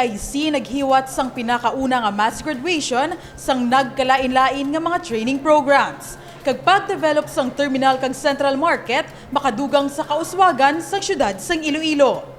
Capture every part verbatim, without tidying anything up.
I C naghiwat sang pinakauna nga mass graduation sang nagkalain-lain nga mga training programs, kag pag-develop sang terminal kag central market makadugang sa kauswagan sang siyudad sang Iloilo.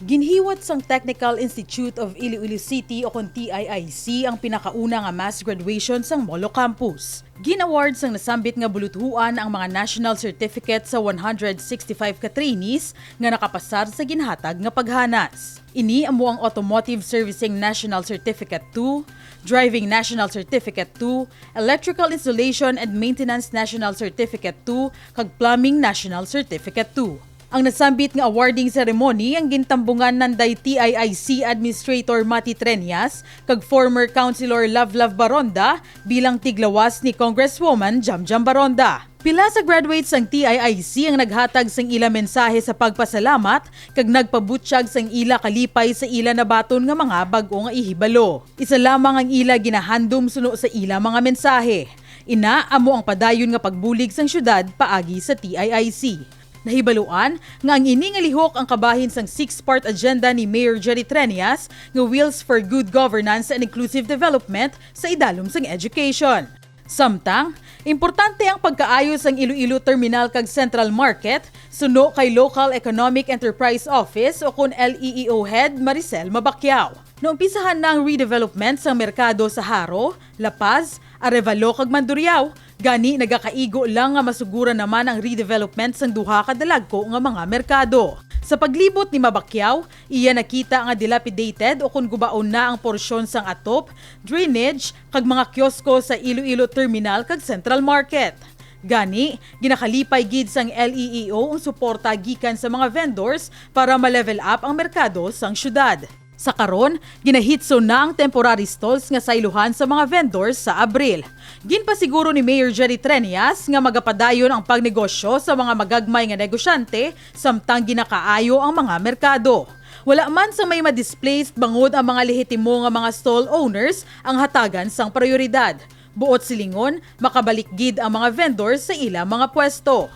Ginhiwat sang Technical Institute of Iloilo City o kon T I I C ang pinakauna nga mass graduation sang Molo Campus. Gin-award sang nasambit nga buluthuan ang mga national certificate sa one hundred sixty-five ka trainees nga nakapasar sa ginhatag nga paghanas. Ini amo ang Automotive Servicing National Certificate two, Driving National Certificate two, Electrical Installation and Maintenance National Certificate two, kag Plumbing National Certificate two. Ang nasambit nga awarding ceremony ang gintambungan nanday T I I C Administrator Mati Treñas kag former Councilor Lovlove Baronda bilang tiglawas ni Congresswoman Jamjam Baronda. Pila sa graduates sang T I I C ang naghatag sang ila mensahe sa pagpasalamat kag nagpabutyag sang ila kalipay sa ila nabaton nga mga bag-o nga ihibalo. Isa lamang ang ila ginahandom suno sa ila mga mensahe. Ina, amo ang padayon nga pagbulig sang syudad paagi sa T I I C. Nahibaluan nga ang ini nga lihok ang kabahin sang six-part agenda ni Mayor Jerry Treñas nga Wheels for Good Governance and Inclusive Development sa idalom sang education. Samtang, importante ang pagkaayo sang Iloilo Terminal kag Central Market suno kay Local Economic Enterprise Office o kon L E E O Head Maricel Mabacquiao. Naumpisahan na ang redevelopment sang merkado sa Jaro, La Paz, Arevalo kag Mandurriao, gani nagakaigo lang nga masuguran naman ang redevelopment sang duha ka dalagko nga mga merkado. Sa paglibot ni Mabacquiao, iya nakita nga dilapidated o kon gubaon na ang porsyon sang atop, drainage, kag mga kiosko sa Iloilo Terminal kag Central Market. Gani, ginakalipay gid sang L E E O ang suporta gikan sa mga vendors para ma-level up ang merkado sang syudad. Sa karon, ginahitso na ang temporary stalls nga saylohan sa mga vendors sa Abril. Ginpasiguro ni Mayor Jerry Treñas nga magapadayon ang pagnegosyo sa mga magagmay nga negosyante samtang ginakaayo ang mga merkado. Wala man sang may ma-displaced bangod ang mga lehitimo nga mga stall owners ang hatagan sang prioridad. Buot silingon, makabalik gid ang mga vendor sa ila mga pwesto.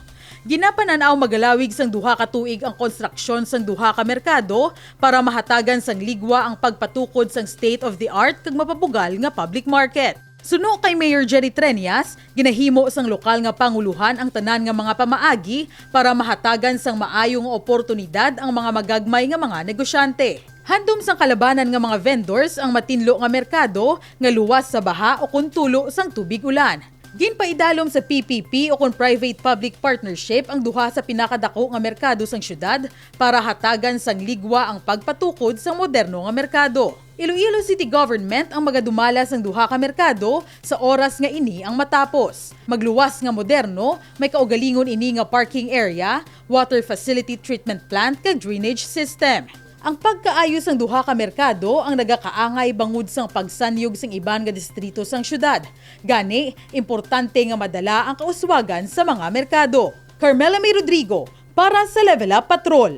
Ginapanan-aw magalawig sang duha ka tuig ang konstruksyon sang duha ka merkado para mahatagan sang ligwa ang pagpatukod sang state-of-the-art kag mapabugal nga public market. Suno kay Mayor Jerry Treñas, ginahimo sang lokal nga pangulohan ang tanan nga mga pamaagi para mahatagan sang maayo nga oportunidad ang mga magagmay nga mga negosyante. Handom sang kalabanan nga mga vendors ang matinlo nga merkado nga luwas sa baha o kon tulo sang tubig ulan. Ginpaidalom sa P P P o kon private-public partnership ang duha sa pinakadako nga merkado sang syudad para hatagan sang ligwa ang pagpatukod sang moderno nga merkado. Iloilo City Government ang magadumala sang duha ka merkado sa oras nga ini ang matapos. Magluwas nga moderno, may kaugalingon ini nga parking area, water facility treatment plant, kag drainage system. Ang pagkaayo sang duha ka merkado ang nagakaangay bangod sang pagsanyog sang iban nga distrito sang syudad. Gani, importante nga madala ang kauswagan sa mga merkado. Carmela May Rodrigo para sa Level Up Patrol.